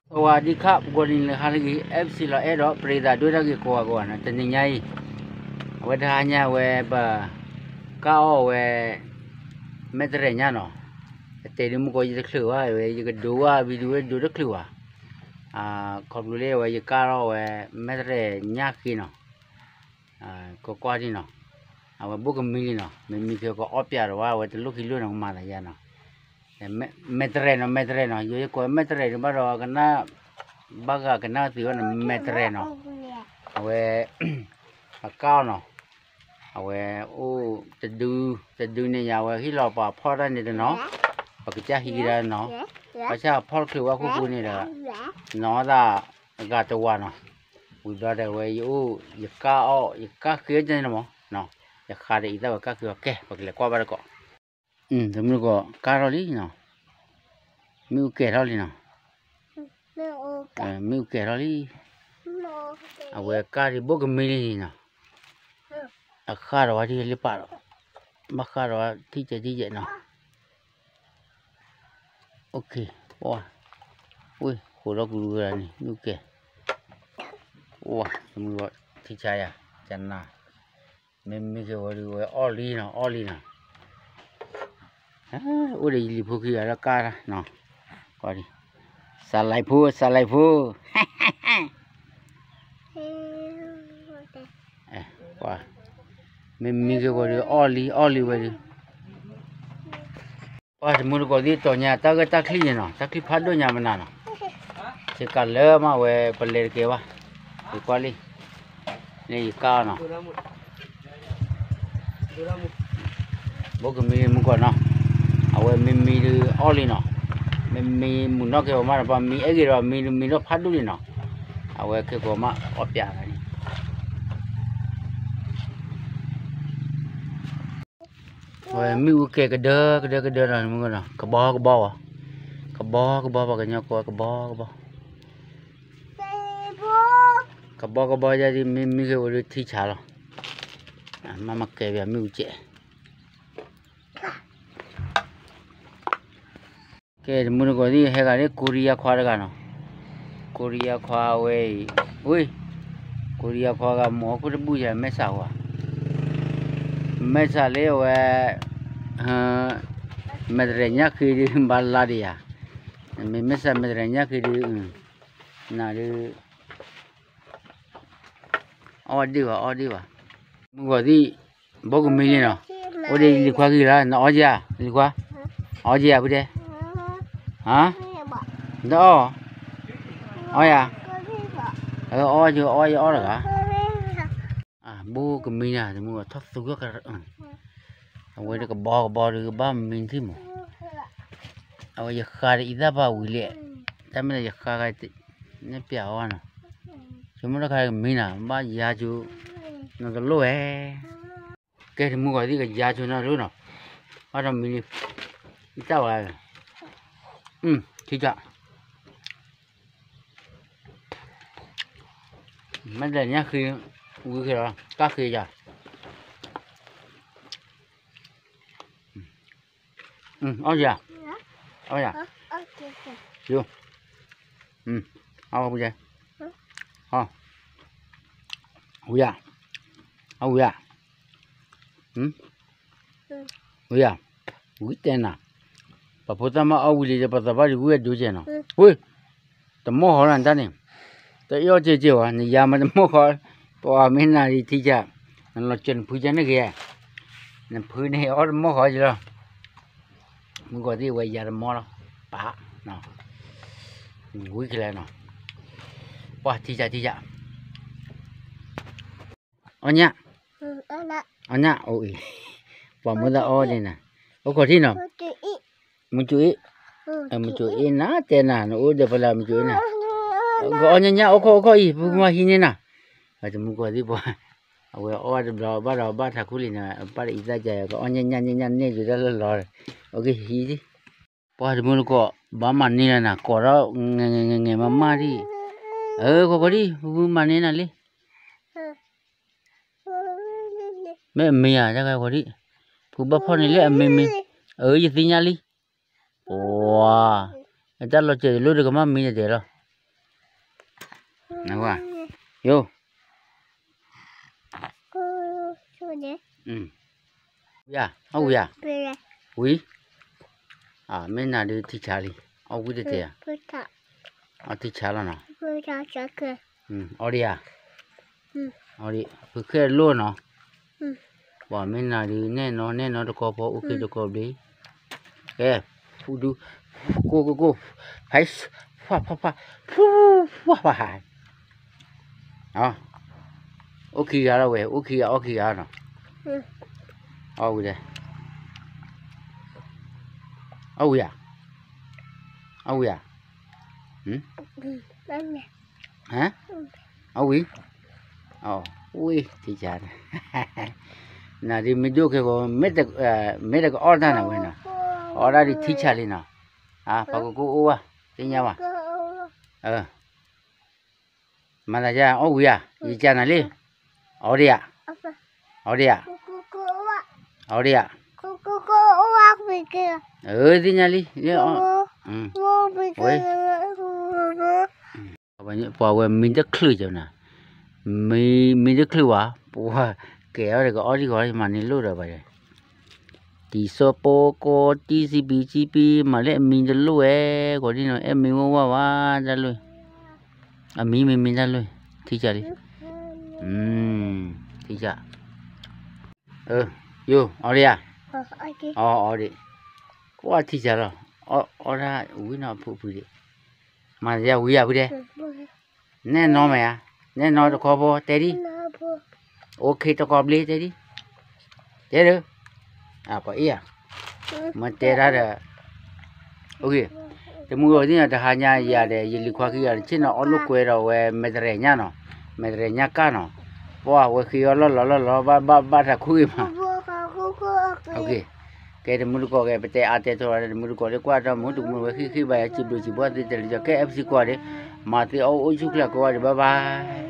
သဝးဒံခါ ပှၤကိးနံၤလၢဟါလၢအဂ့ၤ အဲၣ်ပစံးလီၤအဲၣ်ဒိး ပရ့သးဒိၣ်တၢ်ဂ့ၤကိးဂၤကိးဂၤနီၤ တနံၤညါအံၤ အဝဲတဟါညါဝဲပ ကၢ်အီၣ်ဝဲ မဲၣ်တရဲၣ်ညါနီၤ, တတဲဒုးမုၢ်ကီးယတချုးဘၣ်ဝဲ ယကဒိဝဲ video ဝဲဒိတချုးဘၣ်, ခီဖျိလၢအဝဲယကၢ်ထီၣ်ဝဲ မဲၣ်တရဲၣ်ညါဃ့နီၤ, ကကွၢ်ဒံနီၤ, အဝဲဘိၣ်ကမံလံနီၤ, မ့မံခ့ကအီၣ်ပၠးဒီးဝဲ အဝဲတလိၣ်ခံလိၣ်နီၤ ကမၤသးယါနီၤ, မဲၣ်တရဲၣ်နီၤ မဲၣ်တရဲၣ်နီၤ ယိယကိးမဲၣ်တရဲၣ်န့ၣ်ဘၣ်ဒီး ကနၣ် ဘၣ်ဂၤကနၣ်သုဝဲနီၤ မဲၣ်တရဲၣ်နီၤ, အဝဲ အကၢ်အီၣ်နီၤ, အဝဲအိၣ်တဒု တဒုန့ၣ်ယါ အဝဲဟ့ၣ်လီၤပှၤဖီၣ်တၢ်န့ၣ်တနီၤ, ပကစၢ်ဟံးကဒါနီၤ, ဘၣ်ဆၣ်ဖီၣ်တချုးဝဲခိၣ်ဖိန့ၣ်ဒီး နီၤသးအဂၤတဝၤနီၤ, ဝံၤဘျီဒီးဝဲယအိၣ် ယကၢ်အီၣ် ယကၢ်ဃ့အီၣ်န့ၣ်မး, ယဃးဒီးအံသၣ်ဝဲကၢ်ဃ့အီၣ်ကဲ ပကလဲၤကွၢ်ဘၣ်တကိး တမုၢ်တကိးကၢ်ထီၣ်လံနီၤ, မ့ၣ်အူကဲၤထီၣ်လံနီၤ, မ့ၣ်အူကဲၤထီၣ်လံ, အဝဲကၢ်ဒံးဘိၣ်ကမံလံနီၤ, အဃၢ်ဒီးဝဲဒ်လၢပာ်ဒီး, ဘၣ်ဃၢ်ဒီးဝဲထံၣ်ကဲထံၣ်ကဲနီၤ, ဝ့ၢ် ဃိးဒီကလူးဝဲဒၣ်န့ၣ် မ့ၣ်အူကဲၤ, ဝ့ၢ် တမုၢ်တကိး ထံဆါယၤ ကနၤ မ့မ့ၢ်ကဲဝဲဒုးဝဲအီၣ်လံနီၤ အီၣ်လံနီၤ, အိၣ်ဒီးယလံၤဖိခံဂၤလၢကါနီၤ, စးလဲၤဖိ စးလဲၤဖိ, မ့မ့ၢ်ကဲဝဲဒုးအီၣ်လံ အီၣ်လံဝဲဒုး ပှၤတမုၢ်တကိးသ့ၣ်တီၤညါ တၢ်ဂၢၢ်တၢ်ချံၣ်န့ၣ်နီၤ တၢ်ချံၣ်ဖးဒိၣ်ညါမနုၤနီၤ, ဆ့ကၤလၢမးဝဲပလဲၤတကဲဘၣ်, ယကွၢ်လံ, လၢယကါအီၤနီၤ, ဘိၣ်ကမံမုၢ်ကီၢ်နီၤ, အဝဲမ့မ့ၢ်ဒုးအီၣ်လံနီၤ, မ့မ့ၢ်မုၢ်နီၢ်ကဲဝဲမးဒီး ပှၤမံအဲၣ်ဂ့ၤဒီး မံဒုးမံထီၣ်ဖးဒိၣ်လံနီၤ, အဝဲခဲကိးမးအီၣ်ပၠးဂၤန့ၣ် ဝဲမ့ၣ်အူကဲကဒၢကဒၢကဒၢနီၤ မုၢ်ကီၢ်နီၤ ကဘီကဘီဝဲ, ကဘီကဘီ ပှၤကညီကိးဝဲကဘီကဘီ, ကဘီကဘီယဲဒ် မ့မ့ၢ်ကဲဝဲဒုးထံဆါလီၤ, မ့မ့ၢ်ကဲဝဲမ့ၣ်အူကဲ ကဲတမုၢ်တကိးသ့ၣ် ဟဲဂၤလၢ ကိရံယါခွါတဂၤနီၤ, ကိရံယါခွါဝဲအံၤ, ဝ့ၢ်, ကိရံယါခွါဂၤ မိၢ်ဟီၣ်ခိၣ်တဘူၣ်ယၤ မဲၢ်ဆးဝဲ, မဲၢ်ဆးလၢအဝဲ မဲာ်တရဲၣ်ညါဃ့ဒုး ဘၣ်လါဒံးယၤ, မ့ၢ်မဲၢ်ဆးမဲာ်တရဲၣ်ညါဃ့ဒုး, နဒုး အီၣ်ဒံးဘၣ် အီၣ်ဒံးဘၣ်, မုၢ်ဂီၤသံၣ်, ဘီကမံလံနီၤ, အိၣ်ဒံးလံၤခွါဂံၢ်လီၤ နအီၣ်ယၤ, လံၤခွါ, အီၣ်ယၤဖုတဲ, ဟါ, နအီၣ်, အီၣ်ယၤ, အီၣ်ယၤအီၣ်တဂၤ ဘိၣ်ကမံနၤ တမုၢ်ထီၣ်သူက အဝဲတကဘီကဘီဒီးကဘၣ်မံထံၣ်မး, အဝဲယဃါဒီးအံသၣ်ပာ်ဝံၤလဲၣ်, တၢ်မ့ၢ်လၢယဃါဂၤ နဲၣ်ပျးအီၤနီၤ, ဆိကမိၣ်တခါကမံနၤ ဘၣ်ယါကၠိ, နီတလိၣ်ဝဲ, ကဲတမုၢ်ဂီၤသံၣ်ကယါကၠိနီတလိၣ်နီၤ, ဘၣ်ဒီးမံလံ, အံသၣ်ဝဲ, ထံၣ်တၢ် မ့ၢ်တညၣ်ဃ့, ဝံၤဃ့လီၤ ကၢ်ဃ့ယၤ, အီၣ်ယၤ, အီၣ်ယၤ, ယိ, အီၣ်ဝဲ, အီၣ်, ဝံၤယၤ, အီၣ်ဝံၤယၤ, ဝံၤယၤ, ဝံၤတဲနၤ, ပှၤဖိသၣ်မ့ၢ်အီၣ်ဝံၤလံဒီး ပှၤသးဘၣ်ဒံးဝံၤအဒိကဲနီၤ, ဝ့ၢ် တမိၢ်ဃီလီၤနတၢ်န့ၣ်, တအီၣ်ကဲကဲဝဲ နယါမ့ၢ်တမိၢ်ဃီ, ပှၤမ့ၢ်နၤဒံးထံက, နလီၤစၢၤနဖုကန့ၣ်က့ၤ, နဖုန့ၣ်အီၣ်တမိၢ်ဃီက့ၤလီၤ, မုၢ်ဂီၤသံၣ်ဝဲယါတမိၢ်လီၤ, ပာ်, ဝံၤကလဲၤနီၤ, ပှၤထံကထံက, အီၣ်ညၣ်, အီၣ်ညၣ်အိၣ်အံၤ, ပှၤမ့ၢ်သးအီၣ်ဒံးနၤ, အိၣ်ခိးထံၣ်နီၤ, မုၢ်ကၠူအ့ၣ်, မုၢ်ကၠူအ့ၣ်နၤတဲနၤ နအိၣ်ဒီးဖဲလဲၣ်မုၢ်ကၠူအ့ၣ်နၤ, ကအီၣ်ညၣ်ညၣ်အိၣ်ခိးအိၣ်ခိးအံၤ ဖုမၤဟံးန့ၢ်နၤ, တမုၢ်ဂီၤသံၣ်ပှၤ, အဝဲအီၣ်ဝဲတဘျီဘၣ်ဒီးဘၣ်ထးခိၣ်လံနၤ ပၢ်ဒီးအံသၣ်ကၤ ကအီၣ်ညၣ်ညၣ်ညၣ်ညၣ်န့ၢ်က့ၤတၢ်လၢလီၤ, အကဟံးဒံး, ပှၤတမုၢ်တကိး ဘၣ်မၤန့ၢ်လၢနၤ ကိးထီၣ် ငဲၤငဲၤငဲၤမးမးဒံး, အၢ ခိးခိးဒံး ဖုဖုမၤန့ၢ်နၤလံ မ့ၢ်အမ့ၢ်ဧါ တၢ်ဂၤဃီဒံး, ဖုဘၣ်ဖီၣ်န့ၢ်လၢအမ့ၢ်မ့ၢ်, အၢ ယသ့ၣ်ညါလံ, ပှၤ, အတၢ်လီၤစဲၤတလိၣ်ဒီးကမၣ်မံနတဲလီၤ, နဝၤ, ယိၤ, ဝံၤဧါ, အီၣ်ဝံၤဧါ, ဝံၤ, မ့ၢ်နၤဒုးထံဆါလံ, အီၣ်ဝံၤတတဲဧါ, အီၣ်ထံဆါလီၤနီၤ, အီၣ်ဒံးဧါ, အီၣ်ဒံး, ဖုခဲလိၣ်နီၤ, ပှၤမ့ၢ်နၤဒုးနဲၣ်နီၤနဲၣ်နီၤတကီၢ်ဖိ အိၣ်ခ့တကီၢ်ဘျ့, ကဲ, ဖူဒူ, ကိၢ်ကိၢ်ကိၢ်, ဖဲ, ဖှၣ်ဖှၣ်ဖှၣ်, ဖှၣ်ဖှၣ်ဖှၣ်, အိၣ်ခံဂၤလီၤဝဲ အိၣ်ခံဂၤအီၣ်ခံဂၤနီၤ, အီၣ်ဝံၤဒီး, အီၣ်ဝံၤဧါ, အီၣ်ဝံၤဧါ, အီၣ်ဝံၤ, အီၣ်ဝံၤ, ထံဆါ, နၤဒုးမ့ၢ်ဒိၣ်ကဲဂီၤ, မ့ၢ်တကအီၣ်တၢ်နၤဝဲနီၤ, အီၣ်ဒၣ်ဒုးထံဆါလံနီၤ, ပှၤကကိၢ်အိၣ်ဘၣ်, သ့ၣ်ညါဘၣ်, မၤသးယါ အီၣ်ဝံၤဧါ, ယကနၤလံ, အီၣ်ဒံးဧါ, အီၣ်ဒံးဧါ, အီၣ်ဒံးဧါ, သ့ၣ်ညါလံ, ဝဲ, ပှၤဝဲမံတချုးကနၤ, မံ, မံတချုးဝဲ, ပှၤကဲအီၤတကအီၣ်ဒံးကီး မၤန့ၢ်လိၣ်ဒီးဘၣ်, တံၤစီၤပီကီၢ်တံၤစံးပံးစံးပံး မၤလၢအမံတလိၣ်ဝဲ, ကီးဒ်နီၤ အဲၣ်မံဝဲဝဲဝဲဒၣ်လိၣ်, အမံမံမံဒၣ်လိၣ်, ထံဆါလံ, ထံဆါ, ယိၤ အီၣ်ဒံးဧါ, အီၣ်အီၣ်ဒံး, ကွၢ်ထံဆါလီၤ, အီၣ်ဒၣ်ဝံၤနီၤဖုဖုဒံး, မၤသးယါဝံၤဧါဖုဒဲး, နဲၣ်နီၤမ့ၢ်ဧါ, နဲၣ်နီၤတကီၢ်ဖိတဲဒံး, အိၣ်ခ့တကီၢ်ဘျ့တဲဒံး, တဲဒၢ, ပှၤအ့ၣ်ဧါ, မ့ၢ်တဲတၢ်ဒီး, တမုၢ်ဂီၤသ့ၣ်ညါတဟါညါယၤဒီး ယလံၤခွါခံဂၤ ဆ့ၣ်နီၤအီၣ်လိာ်ကွဲဒီးဝဲ မဲာ်တရဲၣ်ညါနီၤ, မဲာ်တရဲၣ်ညါကၢ်နီၤ, ပှၤဝဲဃ့အီၣ်လီၢ်လီၢ်လီၢ်လီၢ် ဘၣ်ဘၣ်ဘၣ်တၢ်ခူဂ့ၤမး ကဲတမုၢ်တကိးကဲ ပတဲအါတဲထီၣ် တမုၢ်တကိးလၢကွၢ်ဒီးမုၢ်တကမုၢ်ဝဲ ဃ့ဃ့ဘၣ်ယၤ စံးဘျုးစံးဖှိၣ်သုတလဲၤကၠီ ကဲ FC ကိးဂၤဒဲး, မၤသ့အီၣ်အိၣ်ဆူၣ်ချ့ကိးဂၤဒဲး bye bye.